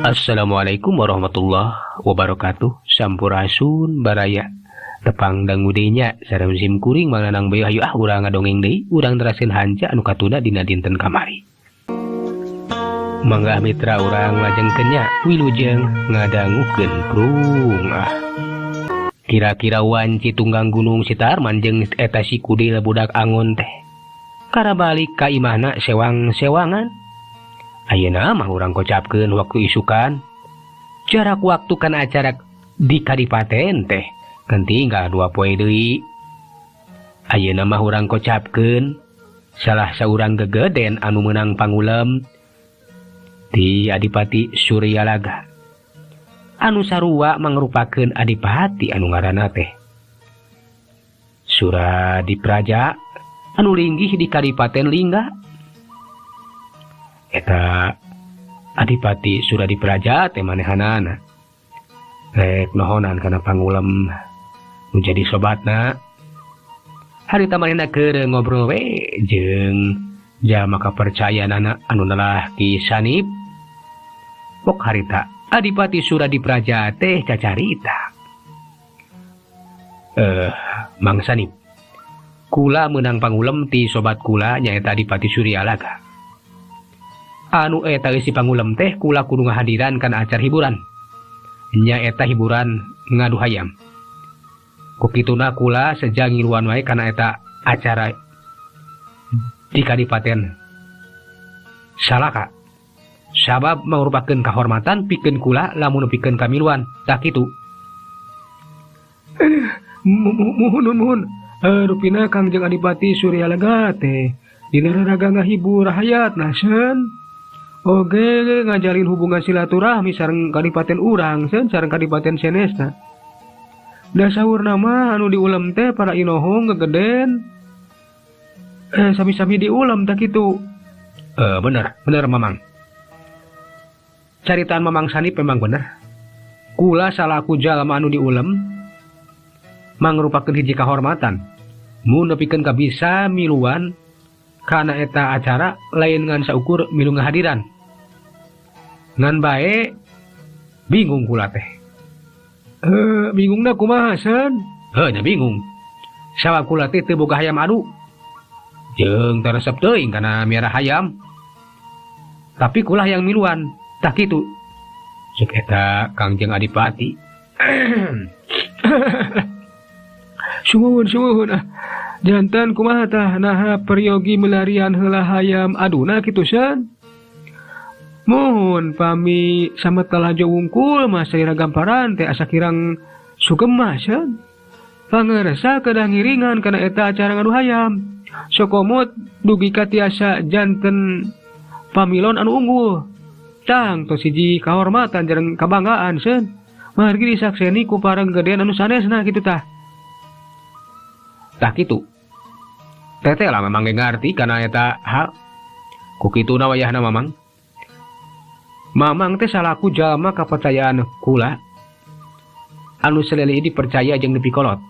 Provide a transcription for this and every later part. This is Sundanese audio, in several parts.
Assalamualaikum warahmatullahi wabarakatuh. Sampurasun baraya. Tepang dangu deui nya sareng sim kuring Mang Nanang Beyo hayu ah urang ngadongeng deui, urang neraskeun hanca anu katunda dina dinten kamari. Mangga mitra urang lajengkeun nya wilujeng ngadangukeun prung ah. Kira-kira wanci tunggang gunung si Tarman jeung eta si kudil budak angon teh. Karabalik ka imahna sewang-sewangan. Ayeuna mah urang kocapkeun waktu isukan. Jarak waktu kana acara di kadipaten teh kan tinggal 2 poe deui. Ayeuna mah urang kocapkeun salah saurang gegeden anu meunang pangulem di Adipati Suryalaga. Anu sarua mangrupakeun adipati anu ngaranna teh Suradipraja anu linggih di Kadipaten Lingga. Eta Adipati Suradipraja teh manehanana rek nohonan kana pangulem nu jadi sobatna. Harita manehna keur ngobrol we jeung jalma kapercayaanana anu nelah Ki Sanip. Pok harita Adipati Suradipraja teh cacarita. Mang Sanip, kula meunang pangulem ti sobat kula nyaeta Adipati Suryalaga. Anu eta eusi pangulem teh kula kudu ngahadiran kana acara hiburan. Nyaeta hiburan ngadu hayam. Ku kituna kula seja ngiluan wae kana eta acara di Kadipaten Salaka. Sabab mangrupakeun kahormatan pikeun kula lamun pikeun kamiluan. Tah kitu. Muhun muhun. Rupina Kangjeng Adipati Suryalaga teh dina raraga ngahibur rahayat sen. Oge ngajalin hubungan silaturahmi sareng kadipaten urang sen sareng kadipaten senesna. Da saurna mah anu diulem teh para inohong gegeden. Sami-sami diulem tah kitu. Bener, bener Mamang. Caritaan Mamang Sanip memang bener. Kula salaku jalma anu diulem mangrupakeun hiji kahormatan. Mun nepikeun ka bisa miluan kana eta acara lain ngan saukur milu ngahadiran. Ngan bae bingung kula teh. Bingungna kumaha sen? Heuh nya bingung. Sabab kula teh teu boga hayam adu. Jeung teu resep teuing kana miara hayam. Tapi kula hayang miluan. Tah kitu. Ceuk eta Kangjeng Adipati. Sumuhun sumuhun ah. Jantan kumaha tah naha peryogi melarian heula hayam aduna kitu sen? Muhun pami sametala jo wungkul mah salira gamparan teh asa kirang sugema sen. Pangersa kedah ngiringan kana eta acara ngadu hayam. Sokomot dugi ka tiasa janten pamilon anu unggul. Tang tos hiji kahormatan jeung kabanggaan sen. Margi disakseni ku parang gedean anu sanesna kitu tah. Tah kitu. Teteh lah memang ngarti kana eta hal. Ku kituna wayahna Mamang. Mamang teh salaku jalma kapercayaan kula anu seleli dipercaya jeung dipikolot.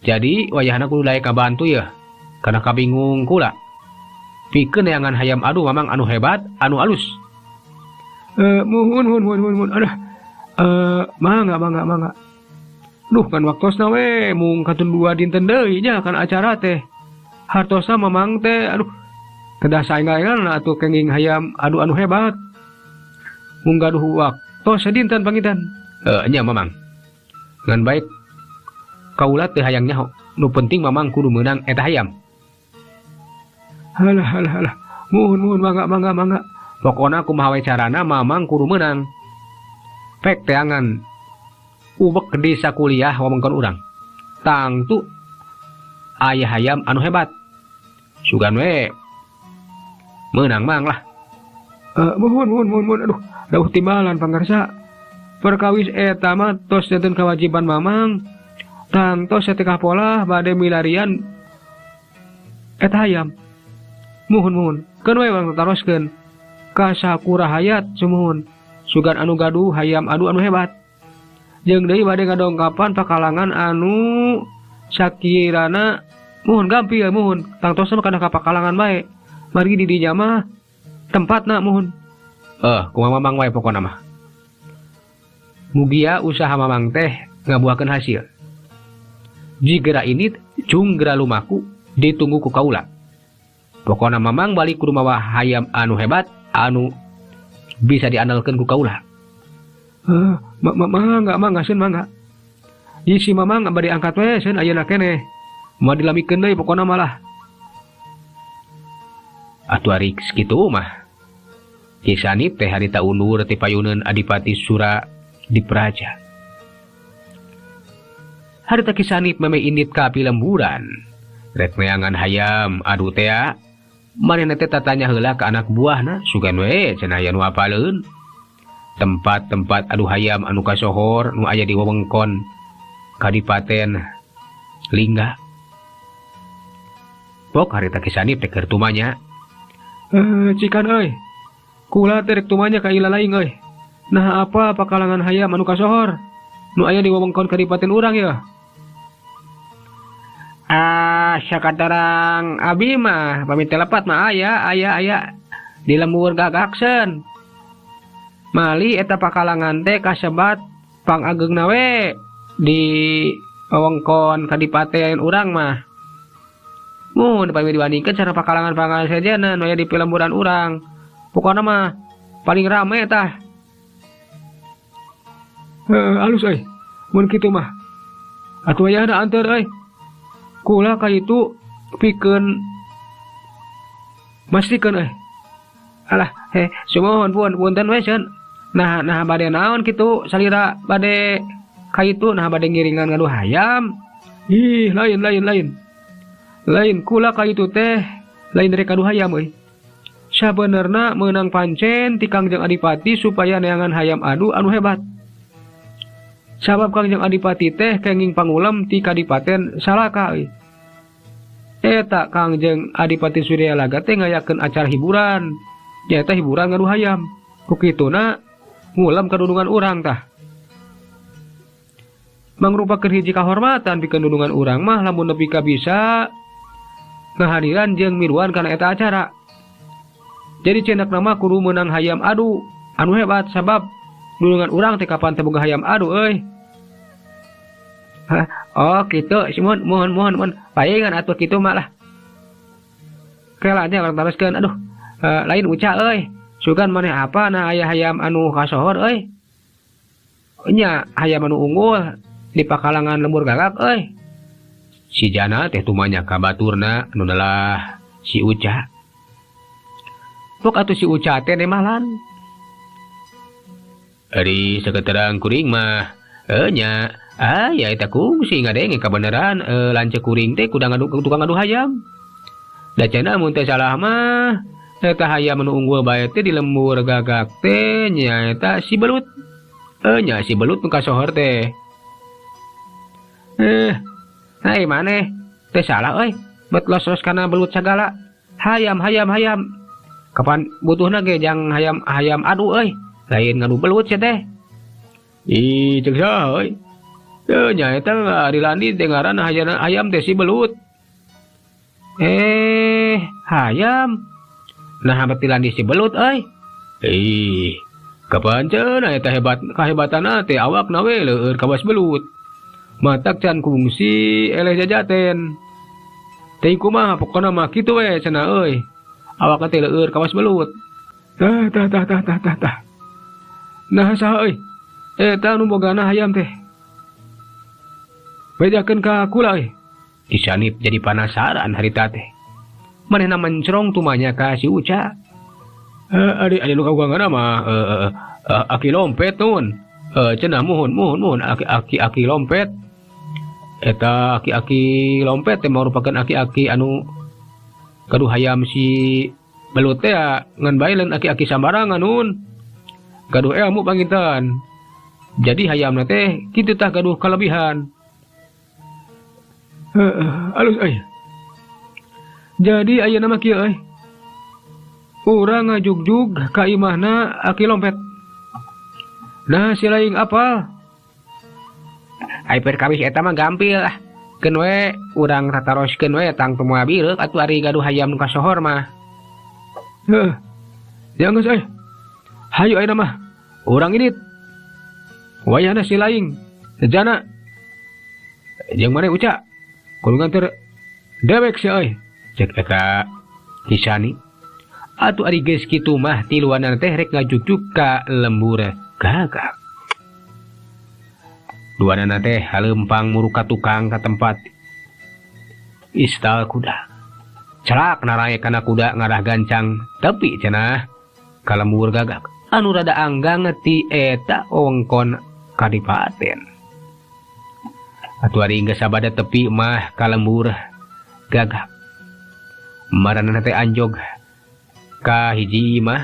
Jadi wayahna kudu daek kabantu yeuh kana kabingung kula. Pikeun neangan hayam adu Mamang anu hebat, anu alus. Muhun muhun muhun muhun. Aduh. Mangga mangga mangga. Duh kan waktosna we mung katun 2 dinten deui nya kana acara teh. Hartosna Mamang teh aduh kedah saengal-engalna atuh kenging hayam adu anu hebat. Mung gaduh waktos sadinten pangitan. Nya Mamang. Ngan baik kaula teh hayang nyaho. Nu penting Mamang kudu meunang eta hayam. Halah halah halah. Muhun muhun mangga mangga mangga. Pokona kumaha we carana Mamang kudu meunang. Pek teangan ubek di sakuliah wewengkon urang. Tangtu aya hayam anu hebat. Sugan we meunang mang lah. Muhun muhun muhun muhun. Aduh, dauh timbalan pangarsa. Perkawis eta mah tos janten kewajiban Mamang. Tangtos satekah polah bade milarian eta hayam. Muhun muhun. Keun we bang taroskeun. Ka sakura hayat sumuhun. Sugan anu gaduh hayam adu anu hebat. Jeung deui bade ngadongkapan pakalangan anu sakirana muhun gampil muhun. Tangtosna mah kana ka pakalangan bae. Margi di dinya mah tempatna muhun. Kumaha Mamang wae pokona mah. Mugia usaha Mamang teh ngabuahkeun hasil. Jigera ini cung gera lumaku ditunggu ku kaula. Pokona Mamang balik kudu mawa hayam anu hebat anu bisa diandalkeun ku kaula. Mangga mangga seun mangga. Ieu si Mamang bade angkat we seun ayeuna keneh. Moal dilamikeun deui pokona malah. Atuh ari kitu mah. Ki Sanip teh harita undur ti payuneun Adipati Sura Dipraja. Harita Ki Sanip memeh indit ka pilemburan. Rek neangan hayam adu tea. Manehna teh tatanya heula ka anak buahna sugan we cenah aya nu apaleun. Tempat-tempat adu hayam anu kasohor nu aya di wewengkon Kadipaten Lingga. Pok harita Ki Sanip teh keur tumanya. Cikan euy. Kula teh rek tumanya ka ila laing euy. Nah apa pakalangan hayam anu kasohor nu aya di wewengkon kadipaten urang ya? Ah, sakatarang abi mah pamit telepat mah aya aya aya di lembur gagaksen. Mali eta pakalangan teh kasebat pangageungna we di wewengkon kadipaten urang mah. Mun pami dibandingkeun cara pakalangan-pakalangan sejenna nu aya di pilemburan urang. Pokona mah paling rame tah. Alus euy. Mun kitu mah. Atuh aya anteur euy. Kula ka itu pikeun mastikeun euy. Alah, sumuhun pun punten we seun. Nah, nah bade naon kitu salira bade ka itu nah bade ngiringan ngadu hayam. Ih, lain lain lain. Lain kula ka itu teh lain rek ngadu hayam euy. Sabenerna meunang pancen ti Kangjeng Adipati supaya neangan hayam adu anu hebat. Sabab Kangjeng Adipati teh kenging pangulem ti Kadipaten Salaka euy. Eta Kangjeng Adipati Suryalaga teh ngayakeun acara hiburan. Nyaeta hiburan ngadu hayam. Ku kituna ngulem kadudungan urang tah. Mangrupakeun hiji kahormatan pikeun dudungan urang mah lamun nepi ka bisa ngahadiran jeung miluan kana eta acara. Jadi cendak nama kudu meunang hayam adu anu hebat sabab dulungan urang teh kapan teh boga hayam adu euy. Hah, oh kitu, sumuhun mohon mohon mohon paingan atuh kitu mah lah. Kela nya urang taroskeun aduh, lain Uca euy. Sugan maneh apa nah aya hayam anu kasohor euy. Nya hayam anu unggul di pakalangan lembur gagak euy. Si Jana teh tumanya ka baturna anu adalah si Uca. Pok atuh si Uca teh nemalan. Ari saketerang kuring mah nya aya eta kungsi ngadenge kabeneran lanceuk kuring teh kudu ngadu tukang ngadu hayam. Da cenah mun teh salah mah eta hayam anu unggul bae teh di lembur gagak teh nyaeta si belut. Nya si belut nu kasohor teh. Hai maneh teh salah euy, bet los-los kana belut sagala. Hayam hayam hayam. Kapan butuhna ge jang hayam hayam adu euy, lain ngadu belut sia teh. Ih, ceuk saha euy. Teu nya eta ari landi teh ngaranna hayam teh si belut. Hayam. Nah, berarti landi si belut euy. Ih, kapan cenah eta hebat kahebatanna teh awakna we leueur kawas belut. Matak can kungsi eleh jajaten. Teh kumaha pokona mah kitu we cenah euy. Awakna teh leueur kawas belut. Tah tah tah tah tah tah tah. Nah saha euy? Eta nu bogana hayam teh. Bejakeun ka kula euy. Ki Sanip jadi panasaran harita teh. Manehna mencrong tumanya ka si Uca. Ari ari nu kaguanganna mah aki lompet nun. Cenah muhun muhun muhun aki aki aki lompet. Eta aki-aki lompet teh merupakan aki-aki anu gaduh hayam si belut teh ngan bae lain aki-aki sambarangan nun. Gaduh ilmu panginten. Jadi hayamna teh kitu tah gaduh kalebihan. Alus euy. Jadi ayeuna mah kieu euy. Urang ngajugjug ka imahna aki lompet. Nah si laing apal. Ai perkawis eta mah gampil lah. Keun we urang tataroskeun we tang teu moal bireuk atuh ari gaduh hayam nu kasohor mah. Heuh. Ya geus euy. Hayu ayeuna mah urang indit. Wayahna si laing jana jeung maneh Uca kudu nganter dewek sia euy cek eta Kisani. Atuh ari geus kitu mah tiluanana teh rek ngajugjug ka lembur gagak. Duanana teh haleumpang muruk ka tukang ka tempat istal kuda. Celak narae kana kuda ngarah gancang tepi cenah ka lembur gagak anu rada anggang ti eta wewengkon kadipaten. Atuh ari geus sabada tepi mah ka lembur gagak. Maranana teh anjog ka hiji imah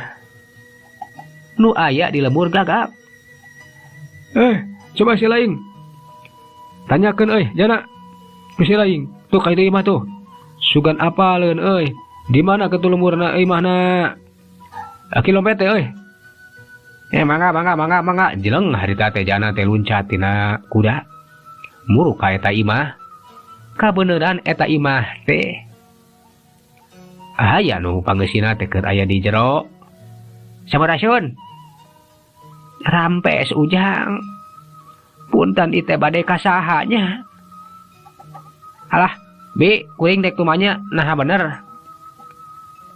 nu aya di lembur gagak. Coba si laing tanyakeun euy jana ku si laing tuh ka itu imah tuh sugan apaleun euy di mana ketu lemburna imahna aki lompet teh euy. Mangga mangga mangga mangga jeleng harita teh jana teh luncat tina kuda muruk ka eta imah. Kabeneran eta imah teh aya nu pangeusina teh keur aya di jero. Sampurasun. Rampes Ujang. Punten ieu teh bade ka saha nya. Alah, bi kuring dek tumanya naha bener.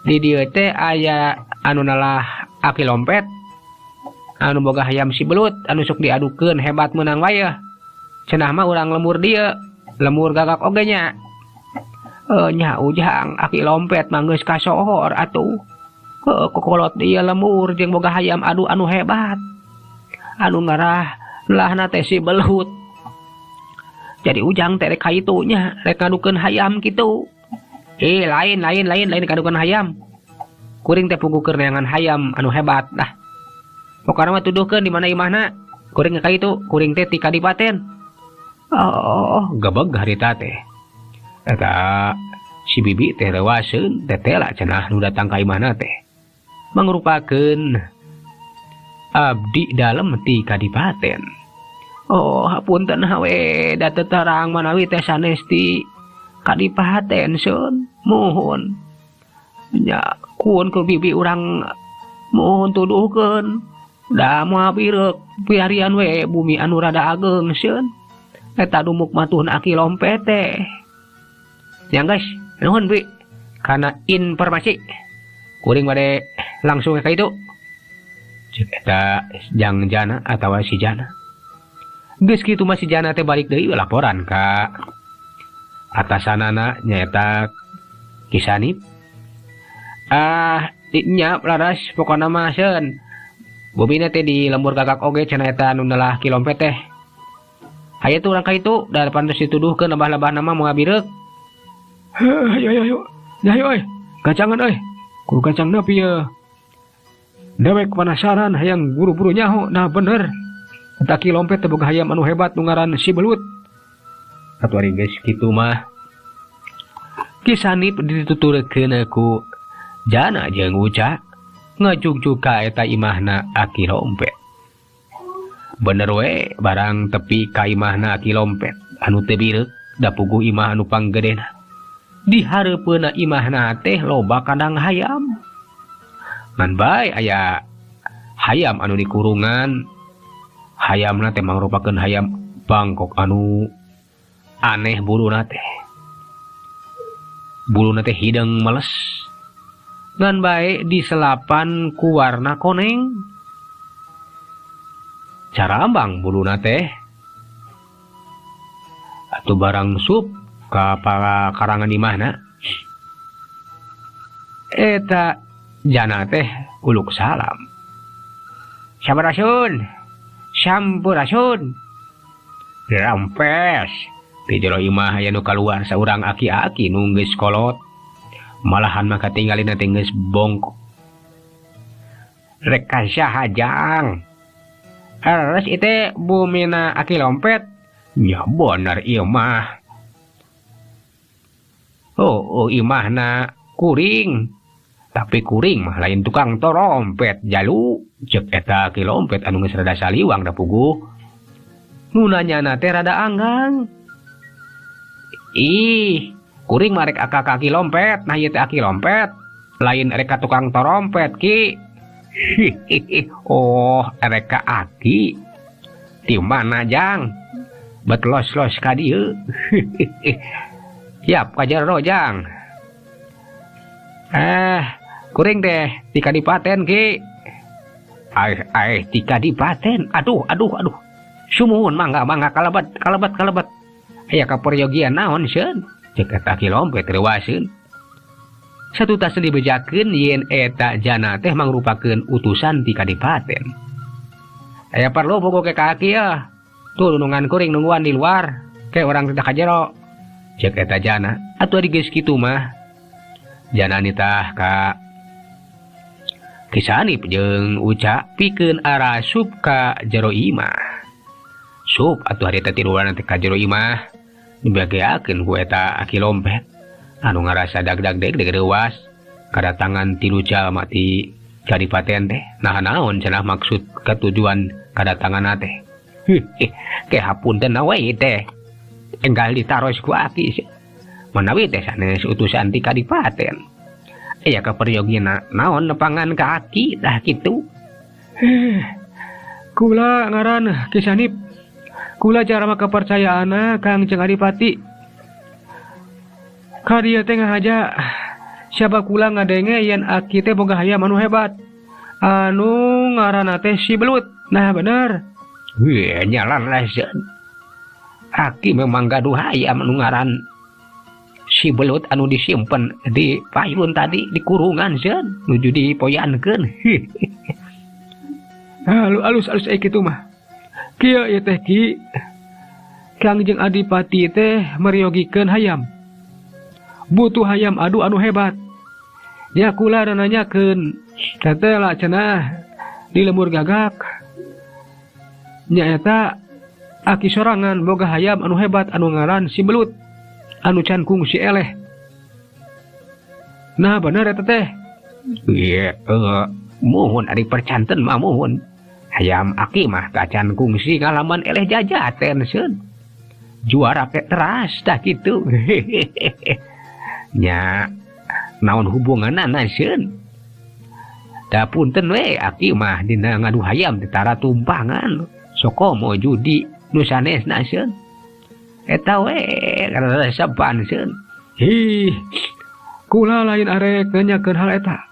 Di dieu teh aya anu nalah aki lompet. Anu boga hayam si belut anu sok diadukeun hebat meunang wae. Cenah mah urang lembur dieu, lembur gagak oge nya. Nya Ujang aki lompet mah geus kasohor atuh. Kokolot dieu lembur jeung boga hayam adu anu hebat. Anu ngarah lahna teh si belut. Jadi Ujang teh rek ka itu nya, rek ngadukeun hayam kitu. Lain lain lain lain ngadukeun hayam. Kuring teh puguh keur neangan hayam anu hebat dah. Pokona mah tuduhkeun di mana imahna. Kuring ka itu, kuring teh ti kadipaten. Oh, gebeg harita teh. Eta si bibi teh rewaseun tetela cenah nu datang ka imahna teh. Mangrupakeun abdi dalem ti kadipaten. Oh, hapunten we da teu terang manawi teh sanes ti kadipaten sun. Muhun. Nya kuon ku bibi urang muhun tuduhkeun. Da moal bireuk piarian we bumi anu rada ageung seun. Eta dumuk matuhna aki lompet teh. Ya guys, nuhun bi kana informasi. Kuring bade langsung ka itu. Cek eta jang jana atawa si jana. Geus kitu mah si jana teh balik deui laporan ka atasanana nyaeta Kisanip. Ah, nya laras pokona mah seun. Bumina teh di lembur gagak oge cenah eta anu nelah ki lompet teh. Hayu tuh urang ka itu da pantes dituduhkeun lebah-lebah nama moal bireuk. Ayo ayo ayo. Ya ayo euy. Gacangan euy. Kudu gacang nepi ye. Dewek penasaran hayang buru-buru nyaho nah bener. Eta ki lompet teh boga hayam anu hebat nu ngaran si belut. Atuh ari geus kitu mah. Ki Sanip dituturkeun ku Jana jeung Uca ngajugjug ka eta imahna aki lompet. Bener we barang tepi ka imahna aki lompet anu teu bireuk da puguh imah anu panggedena. Di hareupeunna imahna teh loba kandang hayam. Ngan bae aya hayam anu dikurungan. Hayamna teh mangrupakeun hayam Bangkok anu aneh buluna teh. Buluna teh hideung meles. Ngan bae diselapan ku warna koneng. Carambang buluna teh. Atuh barang sup ka karangan imahna. Eta jana teh uluk salam. Sampurasun. Sampurasun. Rampes. Di jero imah aya nu kaluar saurang aki-aki nu geus kolot. Malahan mah katinggalina teh geus bongkok. Rek ka saha jang? Eres ieu bumina aki lompet. Nya bener ieu mah. Oh, imahna kuring. Tapi kuring mah lain tukang torompet jalu. Cek eta aki lompet anu geus rada saliwang da puguh. Nu nanyana teh rada anggang. Ih, kuring mah rek aka aki lompet. Nah ieu teh aki lompet. Lain rek ka tukang torompet ki. Oh erek ka aki di mana jang bet los-los ka dieu. Siap ka jero jang. Kuring teh ti kadipaten ki. Ai ti kadipaten. Aduh aduh aduh. Sumuhun mangga mangga kalebat kalebat kalebat. Aya kaperyogian naon seun? Cek eta Ki Lompet reuaseun. Satutas dibejakeun yen eta jana teh mangrupakeun utusan ti kadipaten. Aya perlu bogo ke ka aki ya. Tuh nunungan kuring nungguan di luar. Ke orang tidak ka jero. Cek eta jana. Atuh ari geus kitu mah. Jana nitah ka Ki Sanip jeung Uca pikeun arasup ka jero imah. Sup atuh harita tiluan teh ka jero imah dibageakeun ku eta Aki Lompet anu ngarasa dag-dag deg deg reuas kadatangan tilu jalma ti kadipaten teh. Nah naon cenah maksud katujuan kadatanganna teh. Ke hapunten we teh enggal ditaros ku aki manawi teh sanes utusan ti kadipaten. Aya kaperyogina naon nepangan ka aki tah kitu. Kula ngaran Ki Sanip. Kula cara mah kepercayaanna Kangjeng Adipati. Ka dieu teh ngahaja siapa kula ngadenge yen aki teh boga hayam anu hebat. Anu ngaranna teh si Belut. Nah bener. Wih, nyalan leseun. Aki memang gaduh hayam anu ngaran si Belut anu disimpen di payun tadi di kurungan seun nuju dipoyankeun. Halu alus-alus ai kitu mah. Kieu ieu teh Ki, Kangjeng Adipati teh meryogikeun hayam. Butuh hayam adu anu hebat. Nya kula nanyakeun, teh lah cenah di lemur gagak. Nya eta aki sorangan boga hayam anu hebat anu ngaran si Belut, anu can kungsi eleh. Nah bener eta teh. Ieu muhun ari percanten mah muhun. Hayam aki mah kacan kungsi ngalaman eleh jajaten seun. Juara ke teras tah kitu. Nya naon hubunganna seun. Da punten we aki mah dina ngadu hayam teh tara tumpangan. Sokomo judi nu sanesna seun. Eta we karesepan seun. Hih, kula lain arek nanyakeun hal eta.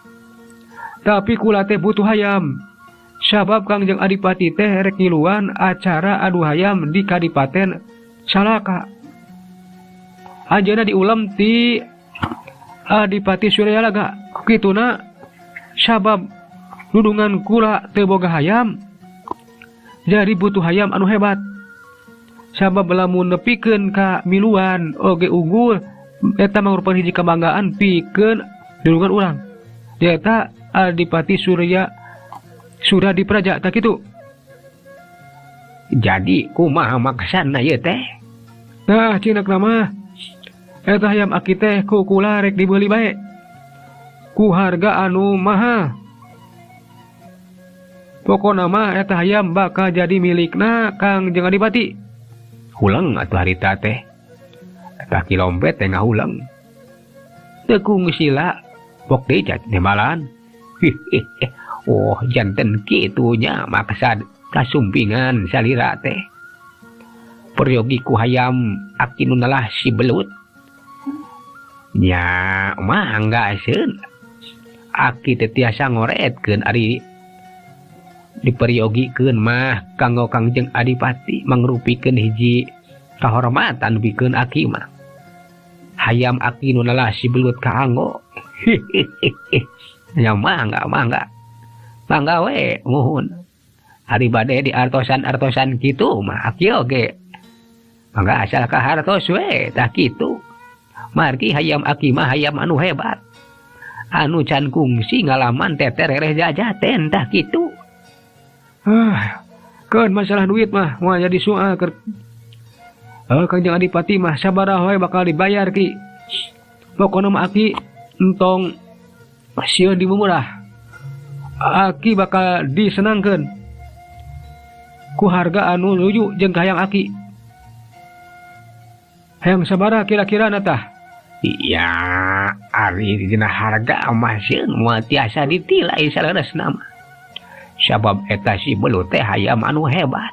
Tapi kula teh butuh hayam. Sabab Kangjeng Adipati teh rek ngiluan acara adu hayam di Kadipaten Salaka. Anjeunna diulem ti Adipati Suryalaga. Kituna sabab dudungan kula teu boga hayam, jadi butuh hayam anu hebat. Sabab lamun nepikeun ka miluan oge unggul eta mangrupakeun hiji kebanggaan pikeun dudungan urang. Eta Adipati Surya sudah dipraja tak kitu. Jadi kumaha maksana ieu teh? Nah, cinak mah eta hayam aki teh ku kula rek dibeuli bae. Ku harga anu mahal. Pokona mah eta hayam bakal jadi milikna Kangjeng Adipati. Huleng atuh harita teh. Eta Ki Lompet teh ngahuleng. Teu kungsila pok deui nembalan. Oh janten kitunya maksad kasumpingan salira teh. Peryogi ku hayam aki nu nalah si Belut. Nya mangga seun. Aki teh tiasa ngoretkeun ari diperyogikeun mah kanggo Kangjeng Adipati mangrupikeun hiji kahormatan pikeun aki mah. Hayam aki nu nalah si Belut kaanggo. Nya mangga mangga. Mangga we muhun. Ari bade di artosan-artosan kitu mah aki oge. Mangga asal ka hartos we tah kitu. Margi hayam aki mah hayam anu hebat. Anu can kungsi ngalaman teter ereh jajaten tah kitu. Keun masalah duit mah moal jadi soal keur. Kangjeng Adipati mah sabaraha we bakal dibayar ki. Pokona mah aki entong sieun dimumurah. Aki bakal disenangkeun ku harga anu luyu jeung hayang aki. Hayang sabaraha kira-kira na tah? Iya, ari dina harga mah sieun moal tiasa ditilai saleresna mah. Sabab eta si belut teh hayam anu hebat.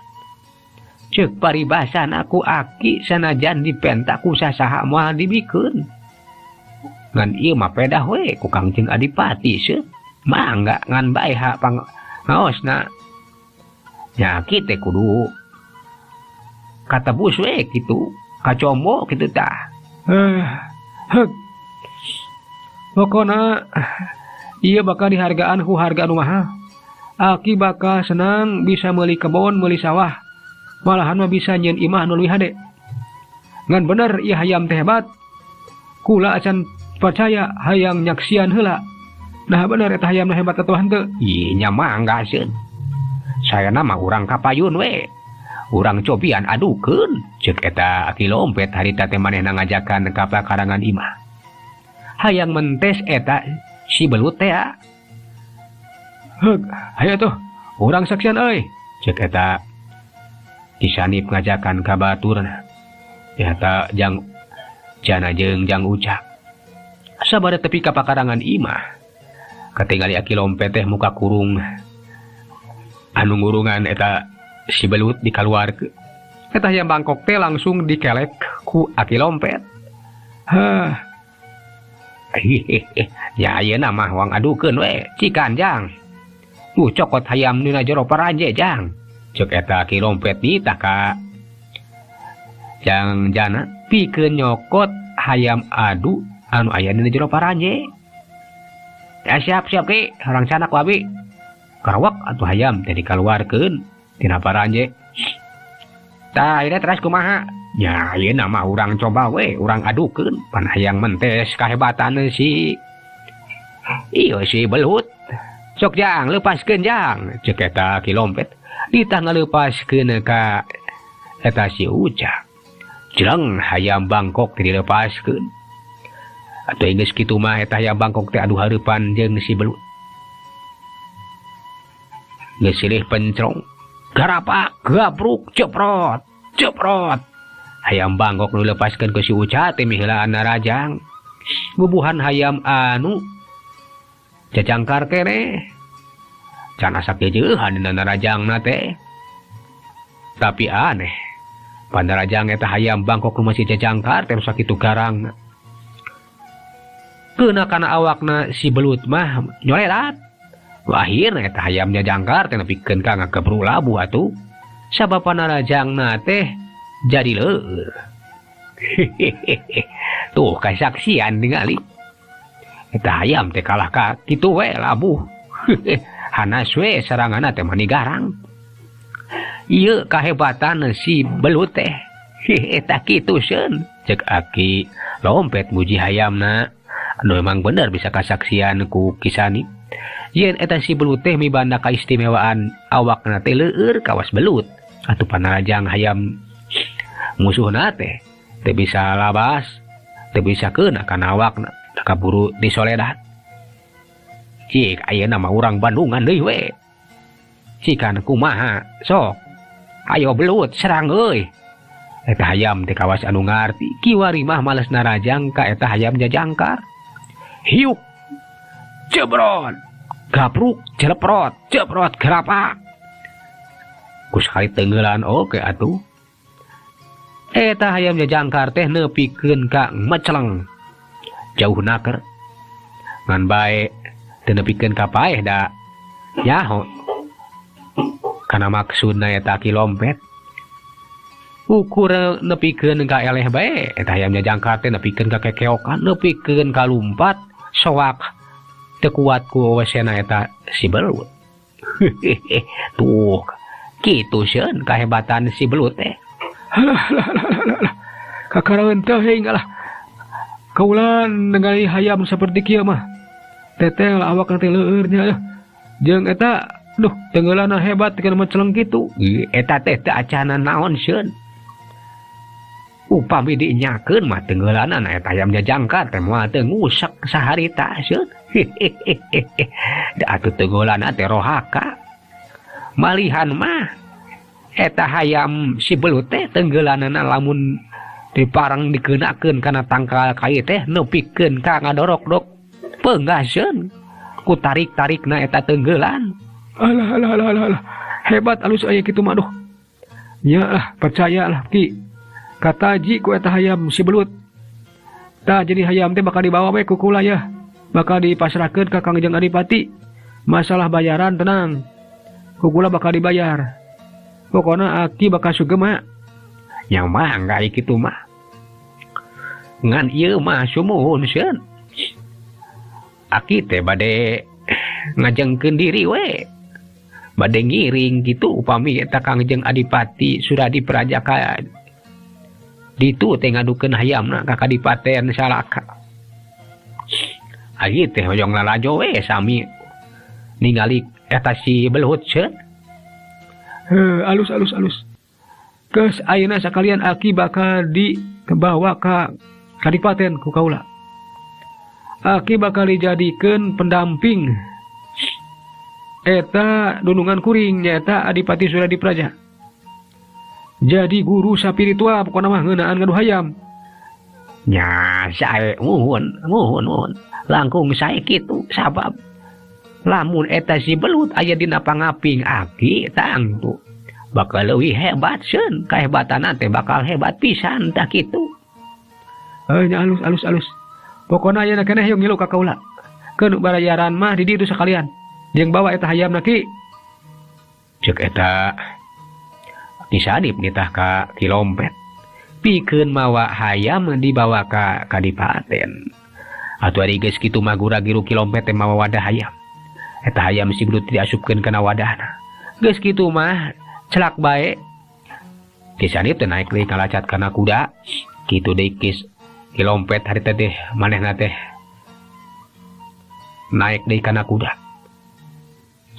Ceuk paribasan aku aki sanajan dipenta ku sasaha moal dibikeun. Ngan ieu mah pedah we ku Kangjeng Adipati seuh. Mangga ngan bae ha pangaosna. Nya aki teh kudu katebus we kitu, kacombo kitu tah. Heuk. Pokona ieu bakal dihargaan ku harga anu mahal. Aki bakal senang bisa meuli kebon, meuli sawah. Malahan mah bisa nyieun imah nu leuwih hade. Ngan bener ieu hayam teh hebat. Kula acan percaya hayang nyaksian heula. Nah bener eta hayamna hebat atuh henteu? Ih nya mangga sieun. Sayana mah urang kapayun we. Urang cobian adukeun. Ceuk eta Aki Lompet harita teh manehna ngajakan ka pakarangan imah. Hayang mentes eta si belut teh. Heuk, hayo tuh, urang saksian euy. Ceuk eta Ki Sanip ngajakan ka baturna. Eta jang Jana jeung Jang Ucak. Sabada tepi ka pakarangan imah. Katingali Aki Lompet teh muka kurung anu ngurungan eta si belut dikaluarkeun. Eta hayam Bangkok teh langsung dikelek ku Aki Lompet. Hah. Ya ayeuna mah wang adukeun we, cikan jang. Cokot hayam dina jero paranje jang. Ceuk eta Aki Lompet nitah ka Jang Jana pikeun nyokot hayam adu anu aya dina jero paranje. Ya siap-siap ki, orang canak wabi. Karawak atuh hayam teh dikaluarkeun tina paranje. Tah ayeuna teras kumaha? Ya ayeuna mah urang coba we, urang adukeun pan hayang mentes kahebatan si ieu si belut. Sok jang, lepaskeun jang. Ceuk eta Aki Lompet ditah ngaleupaskeun ka eta si Ucak. Jleng hayam Bangkok teh dilepaskeun. Atuh geus kitu mah eta hayam Bangkok teh adu hareupan jeung si belut. Geus silih pencrong, garapak, gabruk, ceprot, ceprot. Hayam Bangkok nu dilepaskeun ku si Ucak teh miheulaan narajang. Bubuhan hayam anu jajangkar keneh. Can asa kejeuhan dina narajangna teh. Tapi aneh, panarajang eta hayam Bangkok nu masih jajangkar teh sakitu garangna. Keuna kana awakna si belut mah nyolelat. Akhirna eta hayam jajangkar teh nepikeun ka ngagebru labuh atuh. Sabab panarajangna teh jadi leur. Tuh kasaksian ningali. Eta hayam teh kalah ka kitu we labuh. Hanas we seranganna teh mani garang. Ieu kahebatan si belut teh. Eta kitu seun. Ceuk Aki Lompet muji hayamna. Anu emang bener bisa kasaksian ku Ki Sanip. Yen eta si belut teh mibanda kaistimewaan awakna teh leur kawas belut. Atuh panarajang hayam musuhna teh teu bisa labas, teu bisa keuna kana awakna. Kaburu disoledat. Cik ayeuna mah urang Bandungan deui we. Cikan kumaha sok. Ayo belut serang euy. Eta hayam teh kawas anu ngarti. Kiwari mah males narajang ka eta hayam jajangkar. Hiuk. Jebrot. Gabruk jeleprot, jebrot gerapak. Ku sakali tenggelan oke atuh. Eta hayam jajangkar teh nepikeun ka meceleng. Jauh naker. Ngan bae teu nepikeun ka paeh da nyaho. Kana maksudna eta Aki Lompet. Ukur nepikeun ka eleh bae eta hayam jajangkar teh nepikeun ka kekeokan, nepikeun ka lumpat, soak teu kuat ku wesena eta si belut. Tuh, kitu sieun kahebatan si belut teh. Alah alah alah alah. Kakaraeun teuing alah. Kaulan ningali hayam saperti kieu mah. Tetel awakna teh leur nya. Jeung eta duh tenggeulana hebat kana meceleng kitu. Eta teh teu acana naon sieun. Upami dinyakeun mah tenggeulana eta hayam jajangkar teh moal teu ngusak saharita sieun. Da atuh tenggeulana teh rohaka. Malihan mah eta hayam si belut teh tenggelanana lamun diparang dikeunakeun kana tangkal kai teh nepikeun ka ngadorok-dok peunggaseun ku tarik-tarikna eta tenggelan. Alah alah alah alah, alah. Hebat alus aya kitu mah aduh. Nya lah percayalah Ki. Kataji ku eta hayam si belut. Tah jadi hayam teh bakal dibawa we ku kula ya. Bakal dipasrahkeun ka Kangjeng Adipati. Masalah bayaran tenang. Ku kula bakal dibayar. Pokona aki bakal sugema. Yang mangga kitu mah. Ngan ieu mah sumuhun sieun. Aki teh bade ngajengkeun diri we. Bade ngiring gitu upami eta Kangjeng Adipati Suradi Praja ka ditu teh ngadukeun hayamna ka Kadipaten Salaka. Aki teh hoyong lalajo we sami ningali eta si belut sieun. Heuh, alus alus alus. Geus ayeuna sakalian aki bakal dibawa ka Kadipaten ku kaula. Aki bakal dijadikeun pendamping eta dunungan kuring nyaeta Adipati Suradi Praja. Jadi guru spiritual pokona mah ngeunaan ngadu hayam. Nya sae muhun muhun muhun. Langkung sae kitu sabab lamun eta si belut aya dina pangaping aki tangtu bakal leuwih hebat sieun, kahebatanna teh bakal hebat pisan tah kitu. Heuh nya alus alus alus. Pokona ayeuna keneh hayang ngilu ka kaula. Keun barayaran mah di ditu sakalian. Jeung bawa eta hayamna Ki. Ceuk eta Ki Sanip nitah ka Ki Lompet. Pikeun mawa hayam dibawa ka kadipaten. Atuh ari geus kitu mah gura-giru Ki Lompet teh mawa wadah hayam. Eta hayam si belut diasupkeun kana wadahna. Geus kitu mah celak bae. Ki Sanip teh naik deui kalacat kana kuda. Kitu deui Ki Lompet harita teh manehna teh naik deui kana kuda.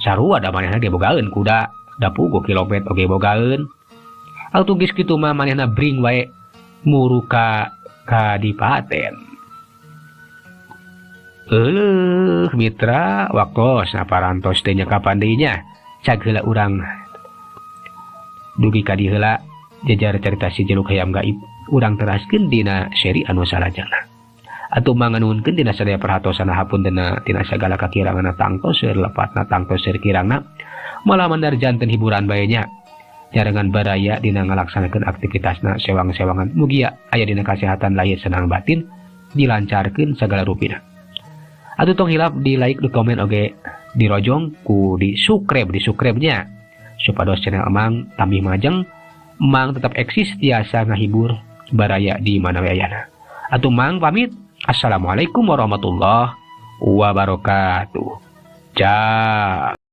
Sarua da manehna ge bogaeun kuda, da puguh Ki Lompet oge bogaeun. Atuh geus kitu mah manehna bring wae muru ka kadipaten. Euleuh mitra waktosna parantos teh nya kapan deui nya. Cag heula urang dugi ka dieu heula jejar carita si jeluk hayam gaib. Urang teraskeun dina seri anu salajengna. Atuh manganuhunkeun dina sadaya perhatosana hapuntenna tina sagala kakiranganna tangtos seueur lepatna tangtos seueur kirangna. Malah mandar janten hiburan bae nya. Nyarengan baraya dina ngalaksanakeun aktivitasna sewang-sewangan mugia aya dina kasehatan lahir senang batin dilancarkeun sagala rupina. Atuh tong hilap di like, di komen oge dirojong ku di subscribe-nya supados channel Emang tambih majeng, Emang tetap eksis tiasa ngahibur baraya di mana we ayana. Atuh Mang pamit. Assalamualaikum warahmatullahi wabarakatuh. Ciao.